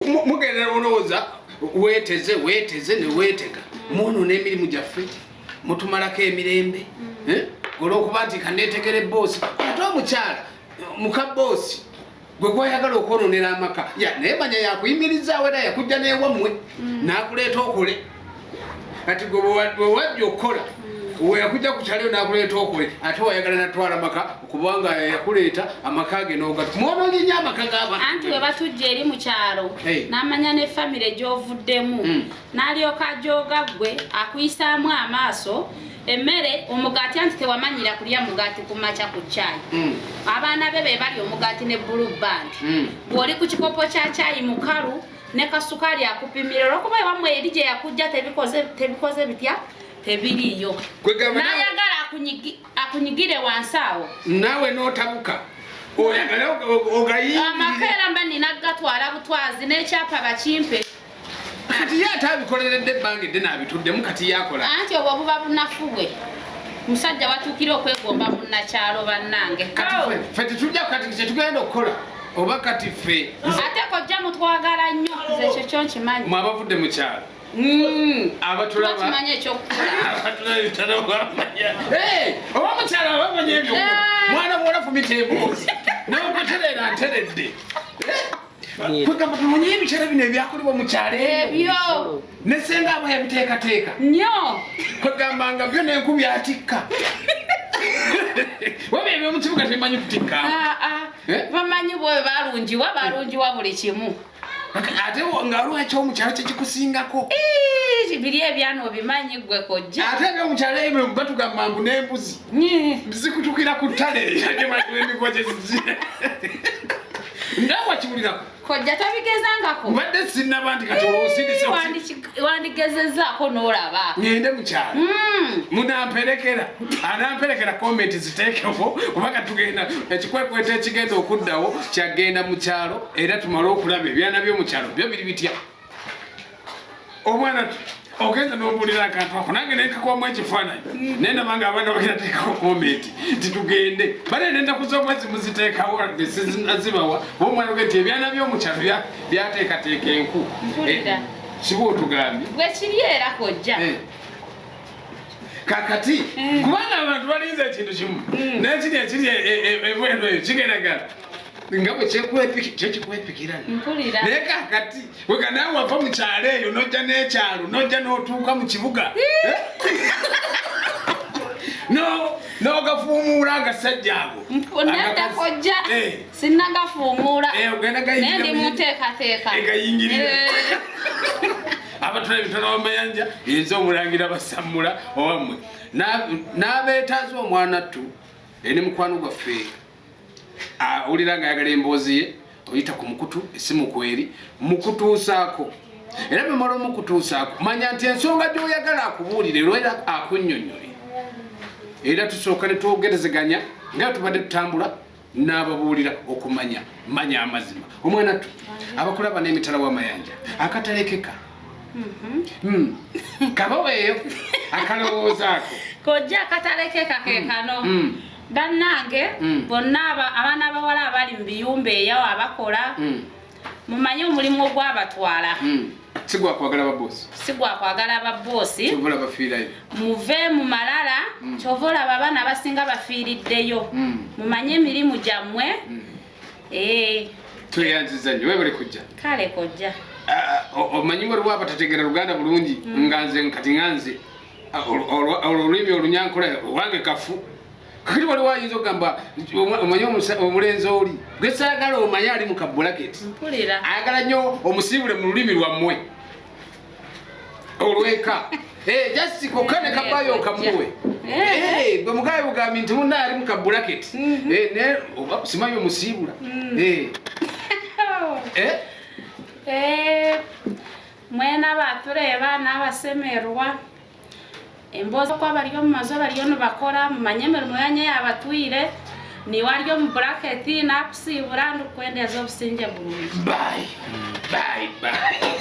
Mugenda olowooza weeteze weeteze ne weetega mwonoona emirimu gyaffe mutumalako emirembe olw'okuba nti kaneetegere boosi ate omukyala muka boosi gwe gwayagala okwonoonera amaka naye manya yakuyimirizaawo era yakujja n'ewammwe n'akuleeta okole kati gwe wajja okukola weyakujja ku kyalo n'akuleeta okole ate wayagala natwala maka kubanga yakuleeta amaka ge n'ogata mwonoonye nnyo amaka g'abantu. Anti we batujja eri mu kyalo n'amanya ne famire gy'ovuddemu n'alyoka ajooga ggwe akuyisaamu amaaso emmere omugaati anti tewamanyira kulya mugaati ku makya ku caayi abaana be be bali omugaati ne blue band bw'oli ku kikopo kya caayi mukalu ne kasukaali akupimira olwokuba ewammwe eri gye yakujja tebikoze bitya tebiriiyo n'ayagala akunyigire wansi awo naawe n'otabuka oyagala ogayingirire amaka era mba nina gatwala butwazi n'ekyapa bakimpe kati ye ate abikoleredde ebbanga eddene abituddemu kati yakola anti obwo buba bunafu bwe musajja watuukira okwegomba munnakyalo bannange kati ffe tetujja kati kyetugenda okukola oba kati ffe ate kojja mutwagala nnyo nze ekyo kyo nkimanyi mwe abavudde mu kyalo abatulaba tumanyi ekyokukola abatulaba ebitalo bamanya oba mukyalo abamanya ebyo mwana muwala fumita emboozi n'okutereera nteredde kwegamba tumanye ebikyalo bino ebyakolebwa mu kyalo ebyo ne ssenga aba yabiteekateeka nnyo kwegamba nga byo n'enkubi atikka waba ebyomu kibuga tebimanyi kutikka bamanyi bwe balungiwa balungiwa buli kimu ate nga lwaki omukyalo kyekikusingako biri ebyana obimanyi ggwe kojja ate ebyomukyalo ebyo batugamba mbu n'embuzi zikutukira ku ttale emigwa gye zizira ndawa kiwulirako kojja tabigezangako mbadde sinnaba nti kati olwosindise wandigezezaako n'olaba ngende mu kyalo munamperekera anamperekera komenti ziteekewo kubanga tugenda ekikwekweto ekigenda okuddawo kyagenda mu kyalo era tumale okulaba ebyana by'omu kyalo byo biri bitya omwana ogenza n'obuulira akantu ako nange nenkakubamu ekifaananyi naye ndaba nga abaana bagenda teekako komenti nti tugende bale ennaku z'omwezi muziteekawo zibawa omwana oge nti ebyana by'omukyalo byateekateeka enku kiba otugambye bwe kiri era kojja kakati kubanga abantu balinze ekintu kimu naye kiri ekiri ebweru eyo kigendagala nga bwe kyekikwepikira naye kakati wega naawe wava mu kyalo eyo n'ojja n'ekyalo n'ojja n'otuuka mu kibuga n'ogafuumuula agasajja ago nedda kojja sinnagafuumuula naye ndi mu nteekateeka egayingirira abatula ebitala w'amayanja yenze omulangira basammula owammwe n'abeetaaza omwana ttu ene mukwano gwaffe awulira nga ayagala emboozi ye oyita ku mukutu esimu kweri mukutuusaako era bwemala omukutuusaako manya nti ensonga gy'oyagala akubuulire era akunnyonnyole era tusooka ne twogerezeganya nga tubadde tutambula n'ababuulira okumanya manya amazima omwana ttu abakulaba n'emitala w'amayanja akatalekeka kabaweeyo akalowoozaako kojja akatalekeka ke kano bannange bonna abaana abawala abali mu biyumba eyawo abakola mumanye omulimu ogwabatwala si gwa kwagala baboosi si gwa kwagala baboosi kyova olaba bafiirayo muve mu malala kyova olaba abaana abasinga bafiiriddeyo mumanye emirimu gyammwe tweyanziza nnyo webale kujja kale kojja omanyi waliwo abatategeera Luganda bulungi nga nze kati nga nze olulimi olunyankole wange kafu kakati waliwo ayinza okugamba omanye omulenzi oli gwe saagala omanye ali mu kabulaketi ayagala nnyo omusiibule mu lulimi lwammwe olweka just kokka ne kabayo okamuwe gwe mugabe bugambi nti munna ali mu kabulaketi simanyi omusiibula mwena batureeba n'abasemerwa emboozi ko abari omu mazu abariyo nibakora mumanye emirimo yanyu yabatwire niwe ari omu buraketi nakusiibura ndikukwendeza obusinge burungi. Bye bye bye.